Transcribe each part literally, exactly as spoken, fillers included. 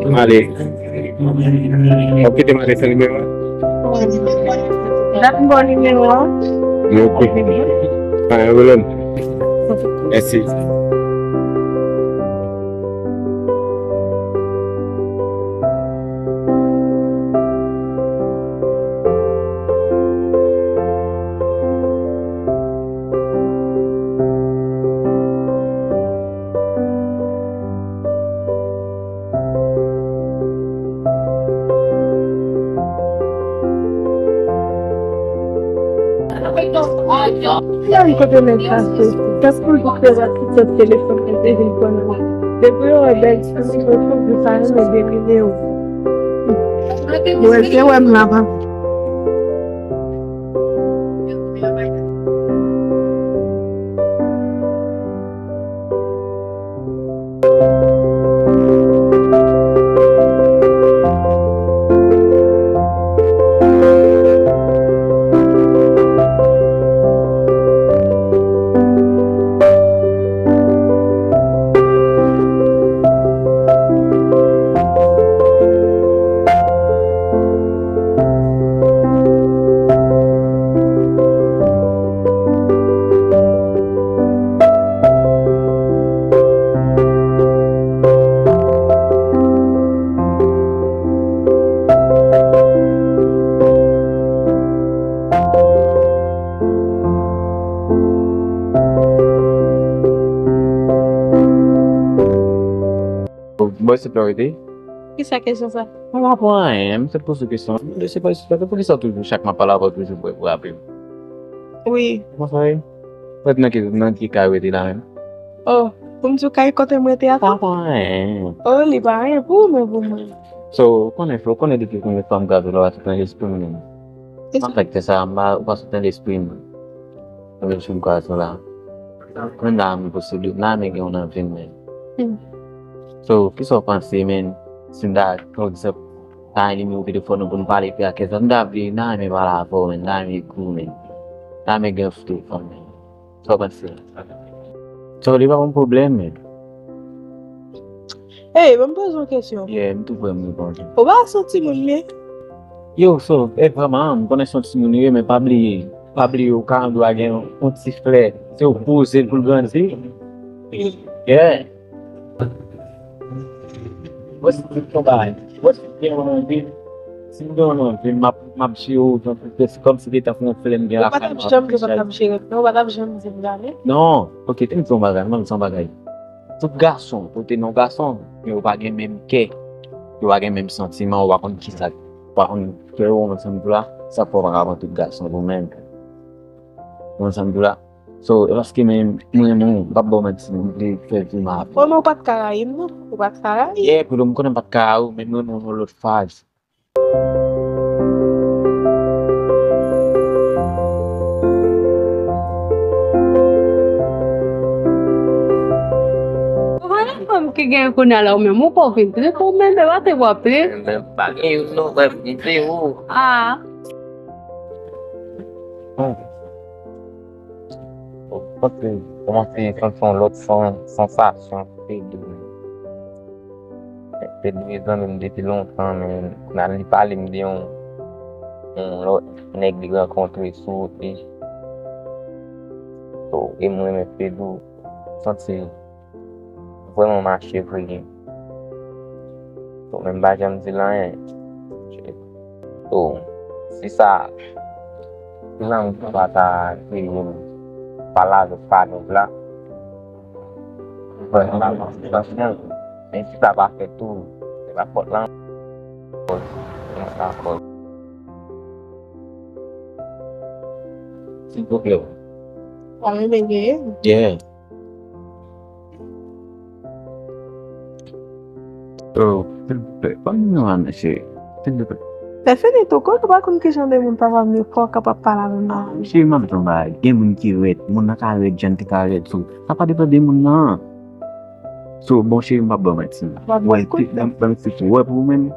M ale. W ap kite m ale san nimewo a? Dat m ba w nimewo a. Ok. Pa gen pwoblèm. Mèsi. Gade kote nèg sa soti. Tankou l te fè la ti sòt telefòn nan te vin pran nan. Depi yo wè bèl ti fi, yo toujou pa renmen domine yo. Yo wè l te wè m la, papa. Bon, se Floride. Kisa kesyon sa? Mwen pa konprann anyen, m te poze kesyon. Mwen se pa, se pa, poukisa toujou chak m ap pale avè w toujou pou, pou raple m? Wi. Kòman sa ye? Mwen nan ki, nan ki kay ou rete la menm? Oh, pou m di w kay kote m rete a tou? Pa konprann anyen. Oh, li pa anyen pou ou, men pou mwen. So, ou konnen, ou konnen depi konbyen fwa m gade w la, ou pa sot nan lespri m menm. Sa fè k fè sa, m pa, ou pa sot nan lespri m. Mwen menm si m gade w la. Mwen la, m posede, m la, men gen yon anvi m menm. Hmm. So, kisa w panse, men, si m ta, pa egzanp, ta gen nimewo telefòn ou pou n pale pi a kè sa, m ta vle, m ta renmen pale avè w, men, m ta renmen ekri w, men. M ta renmen gen yon telefòn, men. Sa w panse? So, li pa yon pwoblèm, men. Ey, ban m poze yon kesyon. Yeah, m tou prè m reponn. Ou pa se yon timoun, men? Yo, so, e vrèman, m konnen se yon timoun ou ye, men pa bliye. Pa bliye, ou ka andwa gen yon ti flè. Se ou poze l pou l grandi. Yeah. Mwen si m te yon bagay. Mwen si m te yon anvi. Si m te yon anvi, m ap, m ap jere w jan pou se kòm si te tankou yon flè m gen lakay mwen. Ou pa t ap janm di w pa t ap jere m, non, ou pa t ap janm di m sa, men. Non, ok, te m di yon bagay, m di yon bagay. Tout gason, pou te nan gason, men yo pa gen menm kè. Yo pa gen menm santiman, yo pa konn kisa, yo pa konn kè yo, ou konn sa m di w la, sa fè w pa ka pran tout gason pou menm. Ou konn sa m di w la? So, e paske men mwen, mwen, m p ap ba w manti, m vle fè vi m avè w. Bon, men ou pa t ka rayi m, non? Ou pa t ka rayi? Yeah, pou m konnen m pa t ka rayi w, men mwen, mwen, yon lòt faz. Ou pa nan fanm ki gen kounye a la, ou menm, ou pa vin trip, ou menm, e pa te w ap trip. Men pa gen youn non, frè m, m se ou. Ah. Bon. Ou panse, kòmanse santi yon lòt san-, sansasyon, se dou. Fedou e zanmi m depi lontan, men kounye a li pale m de yon, yon lòt nèg li rankontre sou wout li. So, e mwen menm Fedou, santi vrèman mache vre. So, men m pa janm di l anyen. So, si sa, si zanmi m pa ta kreye m pale avèk pa nèg la, Bon, m pa panse sa fini. Men si sa pa fèt tou, se pa fòt lan. Kòz, se mwen k lakòz. Silvouplè. Ou pa renmen genyen? Yeah. Oh, silvouplè, ban m nimewo a, mesye. Silvouplè. Lè fini tou, kòm ou pa konn kijan de moun papa m yo, fò w kapab pale avè m nan. Cheri, m ap di w yon bagay. Gen moun ki rèd. Moun nan ka rèd, jan l te ka rèd sou. Sa pa depann de moun nan. So, bon, cheri, m p ap ba w manti. W ap ban m kout. Ban m, ban m kout. Ou wè pou ou menm,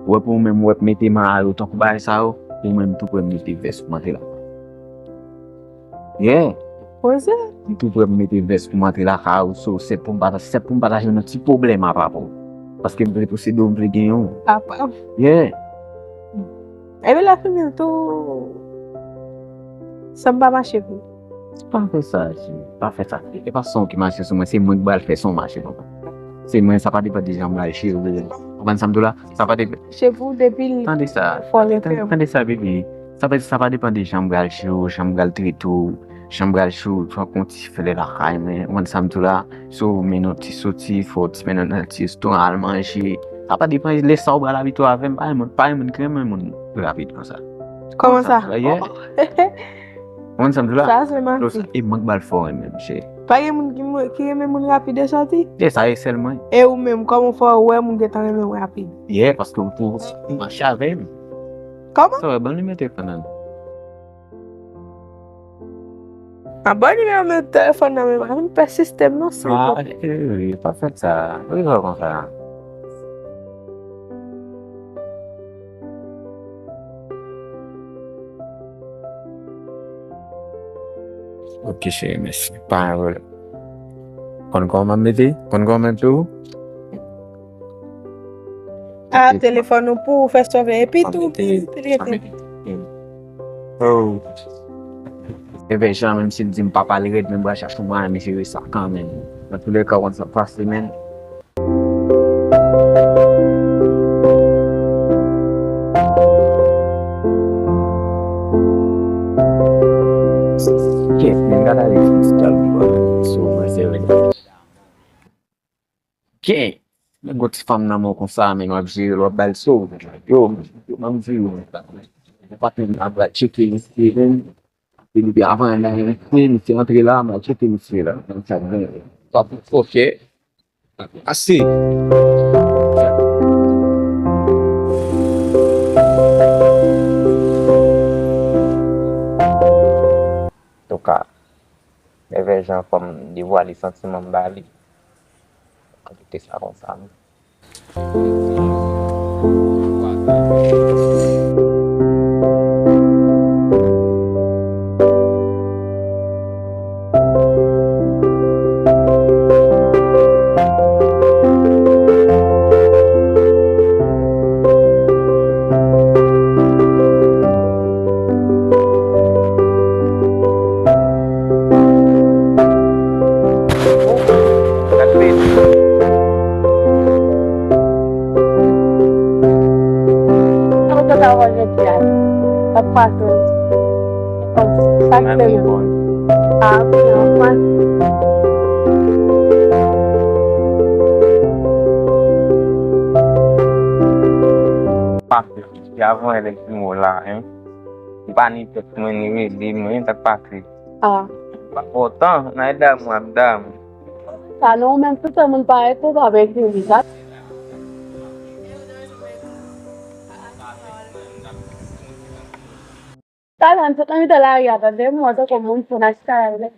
ou wè pou ou menm, ou wè mete mare w tankou bagay sa yo, ou menm tou prè m mete vès pou m antre la. Yeah. Poze. M tou prè m mete vès pou m antre lakay ou, so, sèt pou m pa ta, sèt pou m pa ta jwenn yon ti pwoblèm a papa w. Paske m vle posede w, m vle gen yon. Apa. Yeah. Epi lè fini l tou, sa m pa mache pou. Pa fè sa, cheri. Pa fè sa. E pa sa w ki mache sou mwen, se mwen ki pral fè sa w mache pou mwen. Se mwen, sa pa depann de jan m pral cheri. Ou konprann sa m di w la? Sa pa depann. Mache pou depi l. Tande sa. Fò tande, tande, tande sa, bebe. Sa pa, sa pa depann de jan m pral cheri, jan m pral trete w, jan m pral cheri, fò w konn ti flè lakay mwen. Ou konprann sa m di w la? Si w mennen yon ti soti, fò w ti mennen yon ti restoran al manje. Sa pa depann lè sa w pral abitye avè m. Pa gen moun, pa gen moun ki renmen moun rapid konsa. Kòman sa? Yeah. Ou konn sa m di w la? Sa se manti. E mank bal fò renmen m, cheri. Pa gen moun ki, ki renmen moun rapid e sòti? E sa e sèl mwen. E ou menm, kòman w fè w wè moun gentan renmen w rapid? Yeah, paske w pou mache avè m. Kòman? Sa wè, ban m nimewo telefòn nan. A, ban nimewo telefòn nan, men pa vin pè sistèm nan, silvouplè. Ah, cheri, pa fè sa. Poukisa w konsa? Ok, cheri, mèsi. Pa gen pwoblèm. Konn kòman m mete? Konn kòman m tou? A, telefòn ou pou ou fè sove. Epi tou, epi tou. Oh. Epi jan, menm si l di m pa pale rèd, men m pral chache yon mwayen, mesye, sa kanmenm. Nan tou lè ka, konn sa pase, men. Kèt, men gade ale freestyle, bro. So, mwen, se vre. Gen. Nèg gon ti fanm nan men w konsa, men w ap jere l, w ap ba l so. Yo, yo, m ap jere w. Ou pa konn ap pral tcheke misye, men. Epi avan, misye antre la, m al tcheke misye la. Sa pou fòkè. Ase. Antouka, Evè Jan fò m devwale santiman m ba li. An kite sa konsa, non. Sa w te ka wè jodi a? Sa k pase? Sa k fè yo? A, ok, anfan. Pase, se avan elèk jumo la, hein. M pa ni tèt mwen, ni rele mwen, sa k pase? A. Pa fè w tan, n a eda mwen ap dam. Sa non, ou menm tout moun parèt, ou pa vle ekri li, sa. Talè m sot nan mitan lari a, tande, m wè tankou moun fou nan chita la.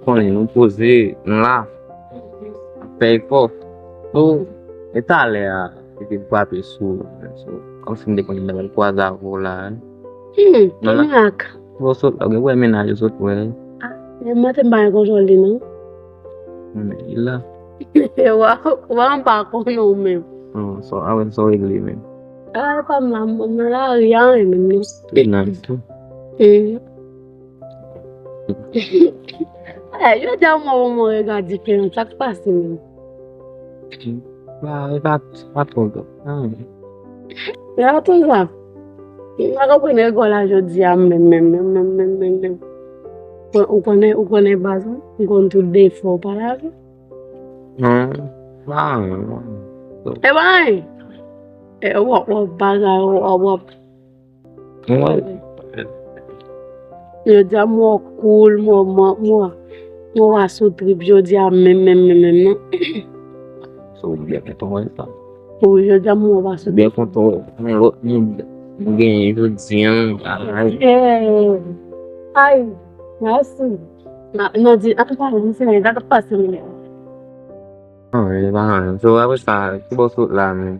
Konnen nou poze, nou la. Fè efò. So, e talè a, se te frape sou, so, kòmsi m te konn nan kwaze avè w la. Hmm, ki mirak. Bon, sot la, gen wè mennaj ou sot wè. Ah, men mwen te bay kontwòl li, non. Men li la. Wa, wa, m pa konnen w menm. Non, so, a wè, so regle menm. Ah, pa m la, m nan lari a, menm, non. E nan tou. Hmm. Eh, jodi a mwen wè yon rega diferan, sa k pase menm? Ba, e pa, pa twò gwo. Ah. E pa twò gwo. Mwen pa konprann rega w la jodi a menm, menm, menm. Ou konnen, ou konnen baz mwen, m konn tout defo w pa la. Non, pa anyen, non. E pa anyen. E w ap, w ap bagay, w ap, w ap. Mwen. Jodi a mwen cool, mwen, mwen, mwen, mwen pa sou trip jodi a menm, menm, menm, menm, non. So, ou byen kontan wè sa. Wi, jodi a mwen pa sou trip. Byen kontan wè. Men lòt moun, nou genyen jodi a, ay. Eh, ay, mèsi. Nan di, an pa, mwen se sa k ap pase menm. Ah, e pa anyen. So, apre sa, ki bò w sot la menm?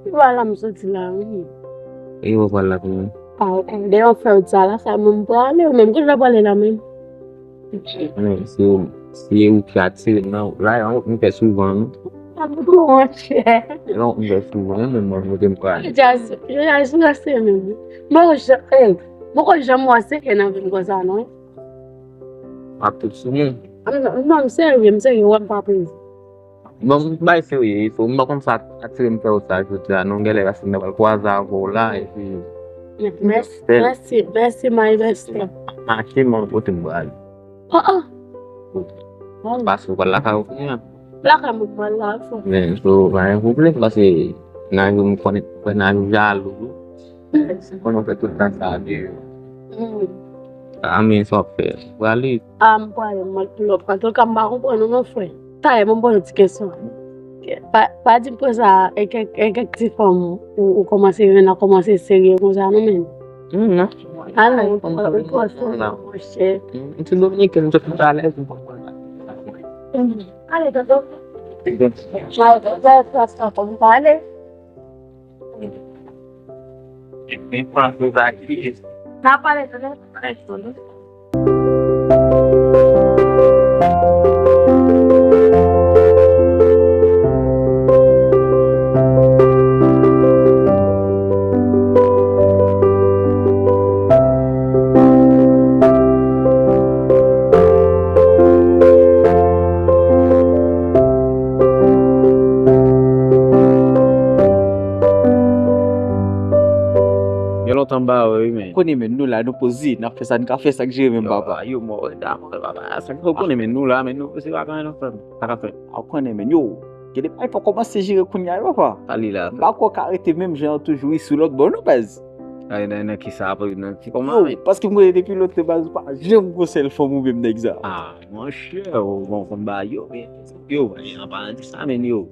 Ki bò la m soti la, wi. E ki bò w pral la pou mwen? Pa, de yon fè w di sa la, sa mwen m prale, ou menm, kote w prale la menm? Men, se, se ou ki atire m nan wout la, yon wout m fè souvan, non? A, monchè. Se yon wout m fè souvan, non, men mwen, kote m prale. Jazz, jazz, jazz, se menm. Mwen, jan, eh, mwen, kon janm wè serye nan vi m konsa, non? Ap tout sou mwen. Non, non, m serye, m serye, wè m pa prezi. Bon, m bay serye, so, m pa konn sa atire m fè w sa jodi a, non, genlè paske m ta pral kwaze avè w la, epi Mèsi, mèsi, mèsi, my best friend. Mache, mwen, kote m prale. Oh, oh. Paske w pral lakay ou kounye a. Lakay mwen pral la, fò. Men, so, pa gen pwoblèm, paske nan jou m konnen, nan jou jalou, wi. Konnen w fè tout tan sa deyò. Mm. A, men sa w ap fè. Prale. A, m prale, m al pull up. Antouka, m pa konprann ou non, frè. Talè, mwen poze ti kesyon. Pa, pa di m konsa, e kèk, e kèk ti fanm ou, ou kòmanse jwenn nan kòmanse serye konsa, non, men. Mm, non. A non, ou twò, ou twò sou, monchè. Mm, m ti Dominiken, m sot tout alèz, m konprann. Ale, tonton. Ale, tonton, tonton, pale. Men franse sa ki. N a pale, tonton. Pale, tonton. Gen lontan m pa wè wi, men. Konnen, men, nou la, nou poze, n ap fè sa n ka fè, sa k jere menm, papa. Yo, mò, reda, mò, papa. Sa k fè w konnen, men, nou la, men, nou, se pa anyen nou fè, sa ka fè. A, w konnen, men, yo, gen de bagay fò kòmanse jere kounye a, papa. Sa li la. M pa kwè w ka rete menm jan an toujou, wi, sou lòt bò, non, baz. Ay, nan, nan ki sa, nan ki kòman, men? Yo, paske m konnen depi lòt tan, baz, ou pa janm gon sèl fanm ou menm, nèg sa. A, monchè, ou bon konn ba yo, men, yo, an palan de sa, men, yo.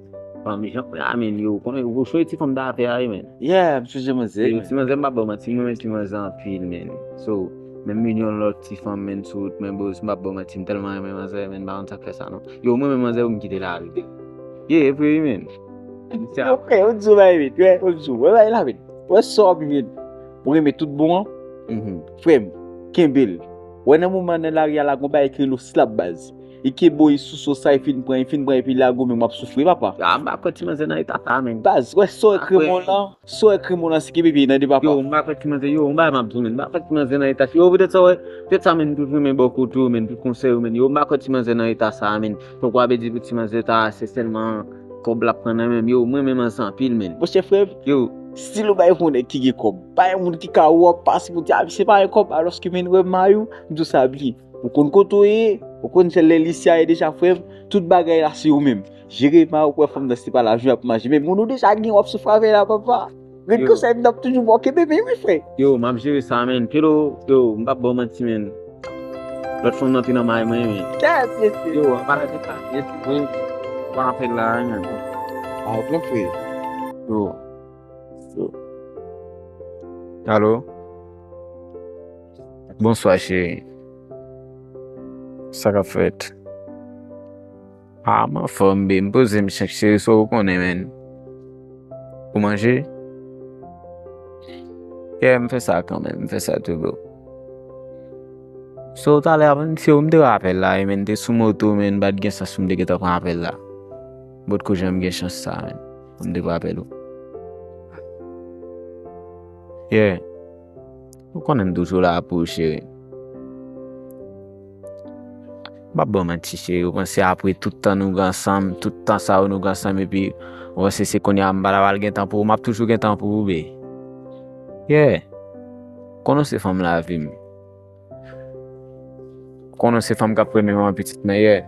Fanm jan mwen a, men, yo, konnen, ou chwe ti fanm ta fè a, men. Yeah, m sonje manzè, yo, men. Ti manzè, m pa ba w manti, mwen renmen ti manzè anpil, men. So, menm m vin yon lòt ti fanm, men, sou wout mwen, bro, m pa ba w manti, m tèlman renmen manzè, men, m pa konn sa k fè sa, non. Yo, mwen renmen manzè, pou m kite lari. Yeah, e vre, men. Yo, frè, ou di w bagay, men, yo, ou di w, wè bagay la, men. Wè sa w ap jwenn. Ou renmen tout bon an? Frè m, kenbe l. Wè nan moman nan lari a la, gon bagay ki rele w slap, baz. E ke bo e sou sa, e fin pran, e fin pran, epi lago, men w ap soufri, papa. A, m pa kwè ti manzè nan eta sa, men. Baz, wè sa w ekri mwen lan, sa w ekri mwen lan, se ke bebe nan de papa. Yo, m pa kwè ti manzè, yo, m pa, m ap di w, men, m pa kwè ti manzè nan eta sa. Yo, poutèt sa, wè, poutèt sa, men, m toujou renmen ba w kote w, men, tout konsèy ou, men. Yo, m pa kwè ti manzè nan eta sa, men. Fòk w ap di pou ti manzè ta, se sèlman kòb l ap pran nan men m. Yo, mwen renmen manzè anpil, men. Monchè, frè m, yo, si w bay pou yon nèg ki gen kòb, bay yon moun ki ka wè w ap pase pou di, a, misye pa gen kòb, alòske, men, wè, mayou, m di w sa byen. Ou konn kote w ye, ou konn sèl lè lise a ye deja, frè m, tout bagay la se ou menm. Jere ma ou kwè fanm nan se pa lajan y ap manje. Men moun ou deja gen w ap soufri avè l la, papa. Red konsèy m t ap toujou ba w kenbe men wi, frè. Yo, m ap jere sa, men. Pelo, yo, m p ap ba w manti, men. Lòt fanm nan te nan may mwen, men. Kèt, mesye. Yo, an palan de sa, mesye, mwen pa apèl la, men. A, ok, frè. Yo. Yo. Alo? Bonswa, cheri. Sa k ap fèt? A, m anfòm, babe. M poze m chèk, cheri, sa w konnen, men. Ou manje? Yeah, m fè sa kanmenm, m fè sa tou, bro. So, talè a, men, se ou m te rapèl la, e, men, te sou moto, men, m pa t gen sans pou m te gentan pran apèl la. M potko janm gen chans sa, men, pou m te pran apèl ou. Yeah. Ou konnen m toujou la pou ou, cheri. M p ap ba w manti, cheri. Ou panse apre tout tan nou gen ansanm, tout tan sa yo nou gen ansanm, epi ou panse se kounye a m pa ta pral gen tan pou ou, m ap toujou gen tan pou ou, babe. Yeah. Konnen w se fanm lavi m. Konnen w se fanm k ap premye manman pitit mwen, yeah.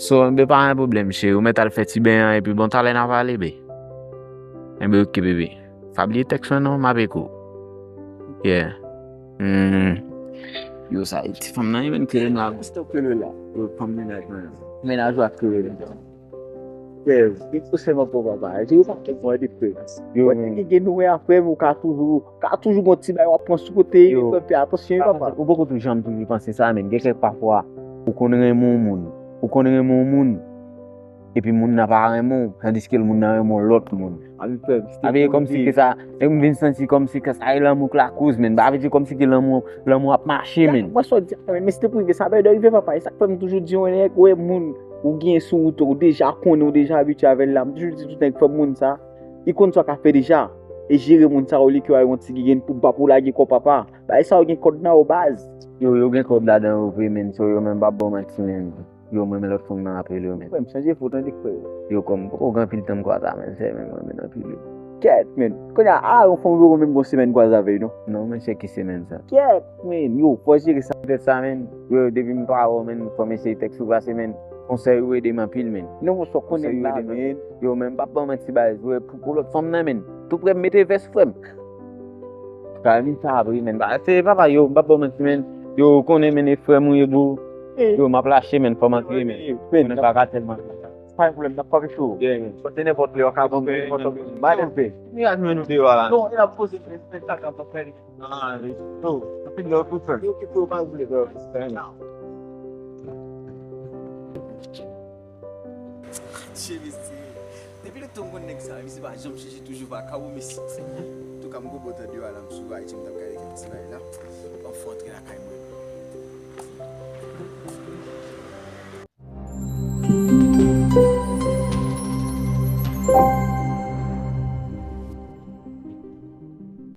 So, enben, pa gen pwoblèm, cheri. Ou mèt al fè ti beny an, epi bon, talè n a pale, babe. Enben, ok, bebe. Pa bliye tèks mwen non, m ap ekri w. Yeah. Hmm. Yo, sa, ti fanm nan, li menm klere m la. Stop klere la. Yo, fanm mennaj mwen. Mennaj ou a klere m. Frè, li tou sèlman pou papa. Yo pa te mwen de frè. Yo, men. Ki gen nou wè a frè, ou ka toujou, ka toujou gon ti bagay w ap pran sou kote, yo, fè atansyon, papa. Ou poko tou janm toujou panse sa, men. Gen kèk pafwa, ou konn renmen yon moun. Ou konn renmen yon moun. Epi moun nan pa renmen w, tandiske moun nan renmen yon lòt moun. Abi, frè, m, se te Abi, pou kòmsi rive. Ke sa, e m vin santi kòmsi ke sa e lanmou k lakoz, men. Ba vle di kòmsi ke lanmou, lanmou ap mache, men. Mwen sa w di a, men, men se te pou rive, sa pa dwe rive, papa. E sa k fè m toujou di yon nèg, wè moun ou gen sou wout ou, ou deja konnen, ou deja abitye avè l la. M toujou di tout nèg, fò moun sa, li konn sa w ka fè deja. E jere moun sa, olye ke w al yon ti gigen pou ba pou lage kò, papa. Bagay sa yo gen kòd nan yo, baz. Yo, yo gen kòd ladan yo vre, men. So, yo menm pa bon manti, men. Yo, mwen, men lòt fanm nan apre yo, men. Frè m, chanje fo, tande, frè. Yo, kòm, poko gen anpil tan m kwaze a, men, sè, men, mwen, men, anpil yo. Kèt, men. Kounye a, a, yon fanm yo menm gon semèn kwaze avè yo, non? Non, men, se ki semèn sa? Kèt, men. Yo, fò jere sa. Petèt sa, men. Yo, depi m pa wè w, men, fò m eseye tèks ou pase, men. Konsèy ou ede m anpil, men. Non, mwen, sa w konnen m la, men. Yo, men, m p ap ban manti, baz, yo, pou, pou lòt fanm nan, men. Tou prè m mete vès, frè m. Kalmi sa vre, men. Ba, se papa, yo, m p ap ban manti, men. Yo, ou konnen, men, e frè m ou ye, bro. Yo, m ap lache, men, fò m antre, men. Men, pa ka tèlman. Pa gen pwoblèm, n ap pale sou. Yeah, man. Pote nenpòt lè, w ka ban m nenpòt. Ba, nenpe. Ni a jwenn nou deyò la. Non, e ap poze, men, men, sa k ap fè. Ah, yo. Anpil love, frè. Yo, ki pou yo pa vle, bro. Che, mesye. Depi lontan m konn nèg sa, misye pa janm chèche, toujou vagabon, mesye. Antouka, m gon botan deyò a la, m sou Ayiti, m t ap gade kèk ti bagay la. Anfen, antre lakay mwen.